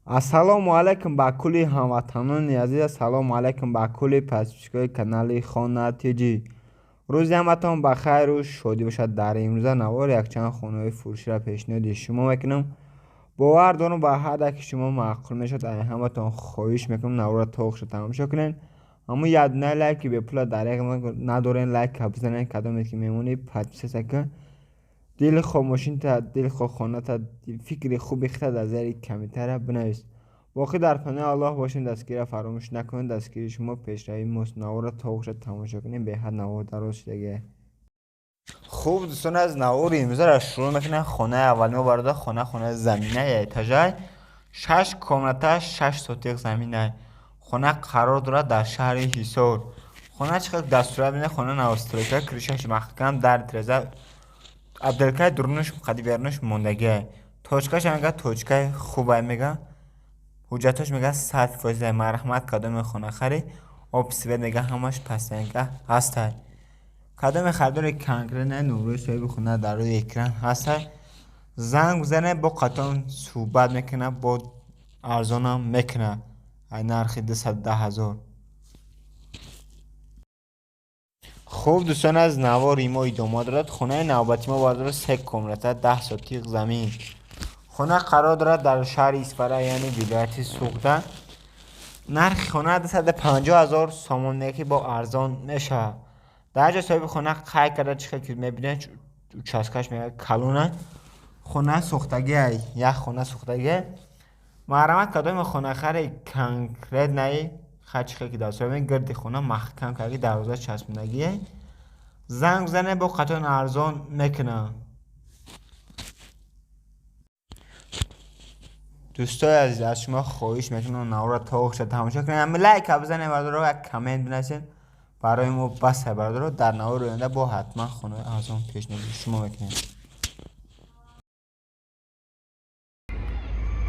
Ассалому алайкум ба кулли ҳамватанони азиз, ассалому алайкум ба кулли подписчикои канали Хона ТЖ. Рӯзи ҳаматон ба хайру шодӣ бошад. Дар имрӯза навор якчанд хонаҳои фурӯширо пешниҳоди шумо мекунам. Бовар дорам, ба ҳар яки шумо маъқул мешавад. Ай ҳаматон хоҳиш мекунам, наворро то охирша тамошо кунед. Ҳамун якдунаи лайки бепула дареғ надорен, лайка бизанед. Кадоме ки мемонӣ, подписаться кун. Дилхоҳ мошинта, дилхоҳ хоната, фикри хуби хита дар зери комментария бинавис. Боқӣ дар паноҳи Аллоҳ бошем. Дастгирия фаромӯш накунед. Дастгирии шумо пешравии мост. Наворро то охирша тамошо кунед. Беҳад навор дароз шудагия. Хуб, дӯстон, аз навори имрӯзаро шурӯъ мекунем. Хонаи аввали мо, бародар, хона хонаи замина, этажай, шаш комната, 6 сотих замина. Хона қарор дорад дар шаҳри Ҳисор. Хона чӣ қадр дастурат мебинед, хона новостройка, крышаш маҳкам, дар тиреза отделкаи дурунаш қади берунаш мондагиа. Точкаша мега, точкаи хубай мега, ҳуҷҷатош мега 100%. Марҳамат, кадоме хонахари, об, свет мега, ҳамаш постоянка ҳастай. Кадоме харидори конкретно, номрои соҳиби хона дар рӯи экран ҳастай, занг бизанед, бо қатон суҳбат мекунад, бо арзонам мекунад ай нархи 210 000. Хуб, дӯстон, аз навори мо идома дорад. Хонаи навбати мо, бародар, се комната, 10 сотих замин. Хона қарор дорад дар шаҳри Исфара, яъне вилояти Суғда. Нархи хона 250 000 сомон, ки бо арзон мешавад. Дар ҷо соҳиби хона қайд карда, чӣ хел ки мебинед, участкаш мега калона. Хона сохтагиай, як хона сохтагиай. Марҳамат, кадоме хонахари конкретный, чӣ хел ки дар сурат гирди хона маҳкам кардаги, дарвоза часпондагиай, занг бизанед, бо қатон арзон мекунад. Дӯстои азиз, аз шумо хоҳиш мекунам, наворро то охирша тамошо кунед. Ҳами лайка бизанед, бародаро, як коммент бинависед, барои мо басай. Бародаро, дар навори оянда бо ҳатман хонаи арзон пешниҳоди шумо мекунем.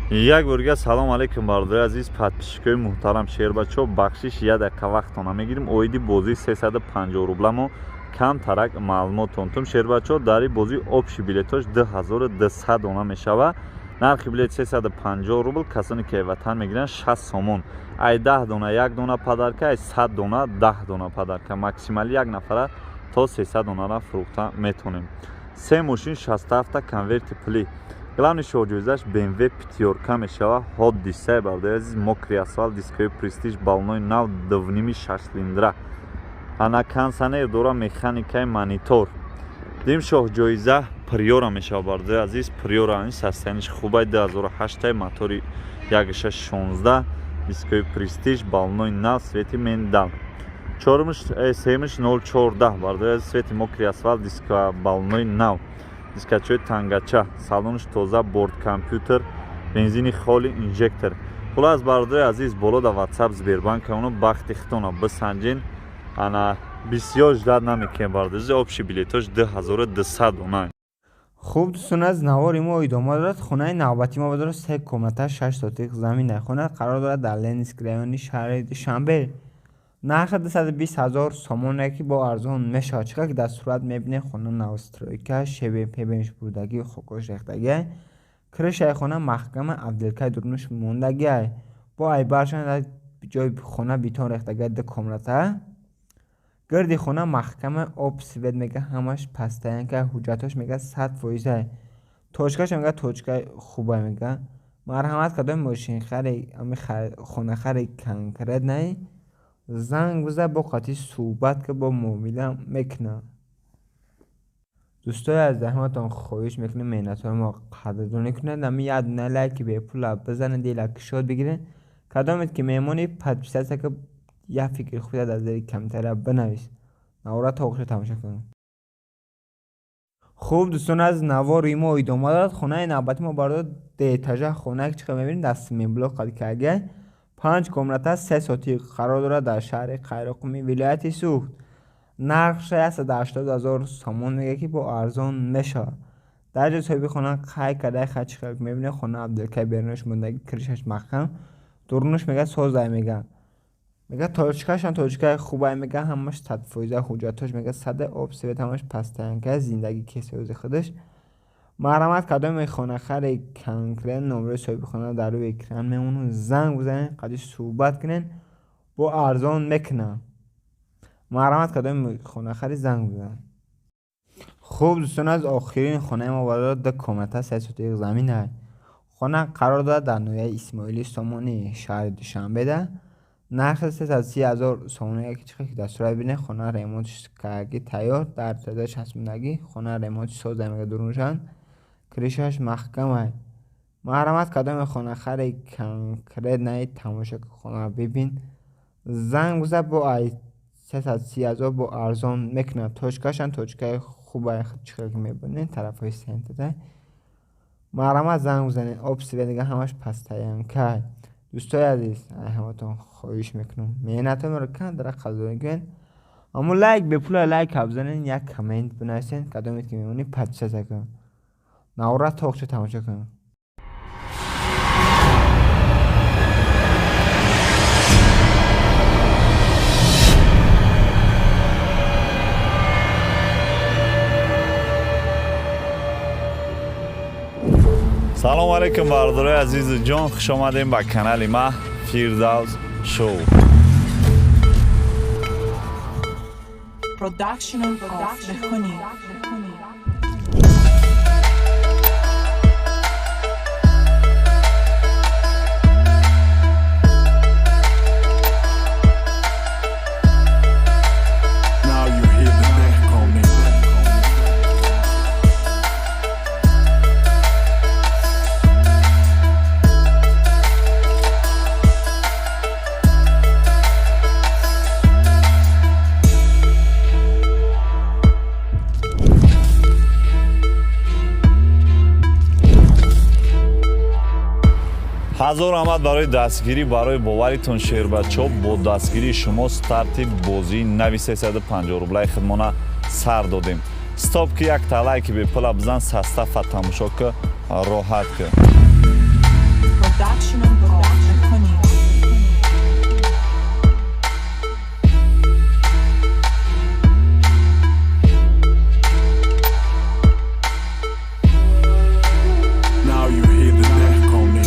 Як бор дигар салом алейкум, бародари азиз, подписчикои муҳтарам, шербачаҳо. Бахшиш, як дақиқа вақтона мегирем. Оиди бозии 350 рубла мо камтарак маълумотон тум. Шербачаҳо, дар ин бозӣ общий билетош 2200 дона мешавад. Нархи билет 350 рубл. Касоне ки ватан мегиранд, 60 сомон. Ай 10 дона як дона подарка, ай 100 дона 10 дона подарка. Максимально як нафара то 300 донара фурӯхта метонем. Се мошин, 67 конверти пулӣ. Главный шоҳҷоизаш BMW пятёрка мешава. Ҳодисае, бародари азиз, мокрый асфалт, дискои престиж, балонои нав, дувними шашсилиндра. Ана кондиционер дора, механикаи монитор. Дим шоҳҷоиза Приора мешава, бародари азиз. Приора ин состояниш хубай, 2008, мотори 1.16, дискои престиж, балонои нав, свети мендал. Чорумш, сеюмш 014, бародари азиз, свети мокрый асфалт, диска балонои нав, дискачои тангача, салонш тоза, борт компютер, бензини холи, инжектор. Хулас, бародари азиз, боло да WhatsApp Сбербанк оно, бахти хитона бисанҷен. Ана бисёр ждать намекунем, бародари азиз, общий билетош 2200 дона. Хуб, дӯстон, аз навори мо идома дорад. Хонаи навбати мо, бародар, се комната, 6 сотих замина. Хона қарор дорад дар Ленинск райони шаҳри Душанбе. Нарха 220 000 сомоне, ки бо арзон мешавад. Чӣ қадр ки дар сурат мебинед, хона новостройка, щебень пебенш бурдагӣ, хокош рехтагиай, крышаи хона маҳкама, отделкаи дурунаш мондагиай, бо айбаршан ҷои хона бетон рехтагиай. Ду комната, гирди хона маҳкама, об, свет мега, ҳамаш постоянка, ҳуҷҷатош мега 100%. Точкаша мега, точкаи хубай мега. Марҳамат, кадоми мошинхари, ами хонахари конкретный, занг биза, бо қатъи суҳбат ки бо муомила мекунад. Дӯстои азиз, ҳаматон хоҳиш мекунем, меҳнатҳои мо қадрдонӣ кунед. Ҳами як дона лайки бепула бизанед, дила кушод бигиред. Кадомед ки меҳмони, подписаться ки, як фикри хуб дар зери комментария бинавис. Наворро то охир тамошо кунед. Хуб, дӯстон, аз навори мо идома дорад. Хонаи навбати мо, бародар, дуэтажа хона, чӣ қадр мебинед, дар цементблок қад кардагиай, панҷ комната, 3 сотих, қарор дорад дар шаҳри Қайроқуми вилояти Суғд. Нархша 180 000 сомон мега, ки бо арзон мешавад. Дар ҷои соҳиби хона қайд карда, чӣ хел мебинед, хона отделкаи берунаш мондагӣ, крышаш маҳкам, дурунаш мега созай мега. Мега, точкашам точкаи хубай мега, ҳамаш 100%, ҳуҷҷатош мега сада, об, свет ҳамаш постоянка, зиндагӣ кесози худаш. Марҳамат, кадоме хонахари конкрет, номерои соҳиби хона дар рӯи экран мемонад, занг бизанед, қади суҳбат кунед, бо арзон мекунам. Марҳамат, кадоме хонахари занг бизанед. Хуб, дӯстон, аз охирин хонаи мо барои ду комната, се сотиқ замин ҳай. Хона қарор дорад дар ноҳияи Исмоили Сомонӣ, шаҳри Душанбеда. Нархи 330 ҳазор сомонӣ. Ки чӣ ки дар сурат бинед, хона ремонтш кардаги тайёр, дар таза часпондагӣ, хона ремонти соза мега, дуруншанд, крышаш маҳкам ай. Марҳамат, кадоме хонахари конкретнаи тамошо хона бибин, занг биза, бо ай 330 ҳазор бо арзон мекунад. Точкашам точкаи хуб ай, чӣ ки мебинед, тарафҳои центрда. Марҳамат, занг бизанед. Об, свет дига ҳамаш постоянка. Дӯстои азиз, ай ҳаматон хоҳиш мекунам, меҳнатонро камтара қадрдонӣ кунед. Аммо лайк бепула, лайк бизанед, як коммент бинависед, кадомед ки мемонӣ, подписаться кун, навора тоқча тамошо кун. Салому алейкум, бародарои азизу ҷон, хуш омадем ба канали ма, Фирдавс Шоу. Production of Lehoni. Now you hear the Dehkoni. Ҳазор раҳмат барои дастгирӣ, барои боваритон, шербачо. Бо дастгирии шумо старти бозии нави 350 рублаи худмона сар додем. Стоп ки, як талайки бепула бизан, состава тамошо ки, роҳат ки. Production of Lehoni. Now you hear the Dehkoni.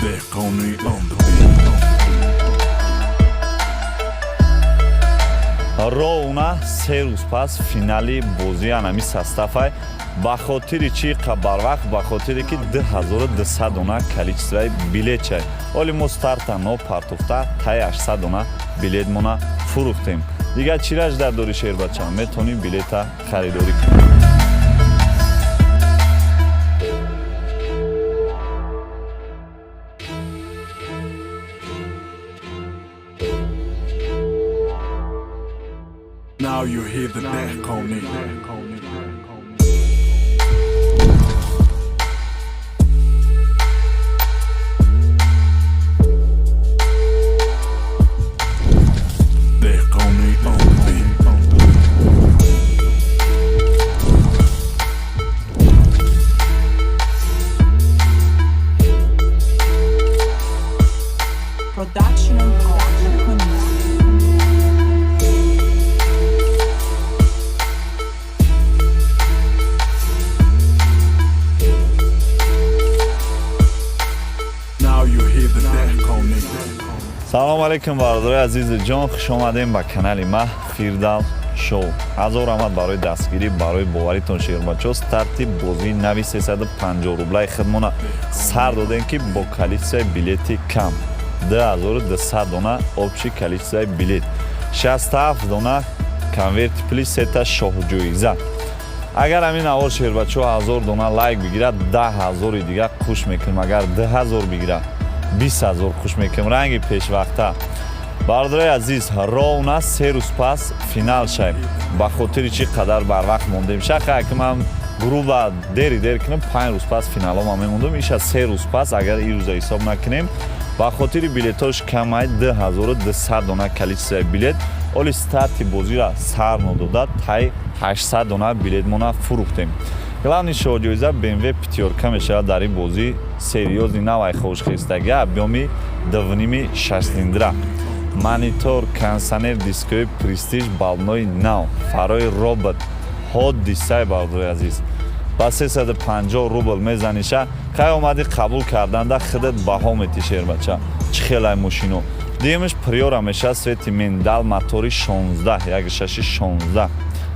Dehkoni on the beat. Ровно 3 рӯз пас финали бозии анами составай. Ба хотири чӣ барвақт? Ба хотире ки 2200 дона количествои билет чай. Оли мо старта но партофта, тай 800 дона билетмона фурӯхтем. Дигар чираш дар дори, шербача? Метавонӣ билета харидорӣ кунӣ. Now you hear the Dehkoni. Dehkoni on the beat. Production of Lehoni. Now you hear the Dehkoni. Салому алейкум, бародарои азизу ҷон, хуш омадем ба канали ма, Фирдавс Шоу. Ҳазор раҳмат барои дастгирӣ, барои боваритон, шербачо. Старти бозии нави 350 рублаи худмона сар додем, ки бо количествои билети кам, 2200 дона общий количествои билет, 67 дона конверти пули, сета шоҳҷоиза. Агар ҳамин навор, шербачо, 1000 дона лайк бигирад, 10 000-и дигар қуш мекунем. Агар 2000 бигирад, 20 000 қуш мекунем, ранги пешвақта. Бародарои азиз, ровно 3 рӯз пас финал шавем. Ба хотири чӣ қадар барвақт мондем? Шаха ки ман грубо дери дер кунем, 5 рӯз пас финалома мемондум. Иша 3 рӯз пас, агар ин рӯза ҳисоб накунем, ба хотири билетош камай, 2200 дона количествои билет. Оли старти бозиро сар нодода, тай 800 дона билетмона фурӯхтем. Главный шоҳҷоиза BMW пятёрка мешавад. Дар ин бозӣ серьёзный, навай хушхестагӣ, объёми дувними, шашцилиндра, монитор, кондиционер, дискои Престиж, баллонои нав, фарои робот. Ҳодисаи, бародари азиз, ба 350 рубл мезаниша. Кай омадӣ қабул карданда, худат баҳо метӣ, шербача, чӣ хелай мошино. Дуюмаш Приора мешавад, цвети миндаль, мотори 16, як шаши 16,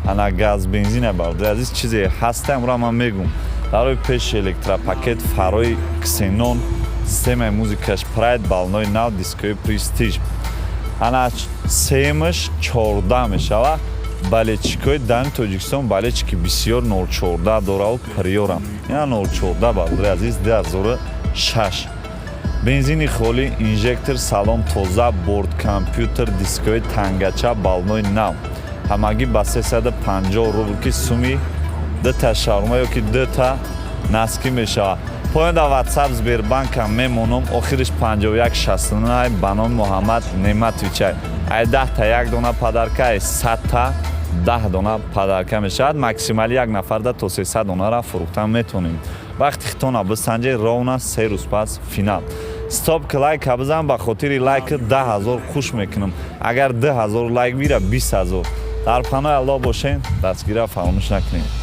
ана газ, бензина. Бародари азиз, чизе ҳаста, амро ман мегум. Барои пеши электропакет, фарои ксенон, системаи музикаш Прайд, баллонои нав, дискои Престиж. Ана сеюмаш 14 мешавад. Болельщикои дани Тоҷикистон, болельщики бисёр 014 дораву Приора я 014, бародари азиз, 2006, бензини холӣ, инжектор, салон тоза, борт компютер, дискои тангача, баллонои нав, ҳамагӣ ба 350 рубл, ки суми дута шаурма ё ки дута носки мешавад. Поён дар Ватсап, Сбербанкам мемонам, охириш 5169, ба номи Муҳаммад Нематовичай. Ай 10-та як дона подарка, ай 100-та 10 дона подарка мешавад. Максимально як нафарда то 300 донара фурӯхтан метавонем. Вақти хитона бисанҷед, ровно 3 рӯз пас финал. Стоп, лайка бизан, ба хотири лайк 10 000 хуш мекунам. Агар 2000 лайк бира, 20 000. Дар панои Аллоҳ бошен, дастгира фаромӯш накунед.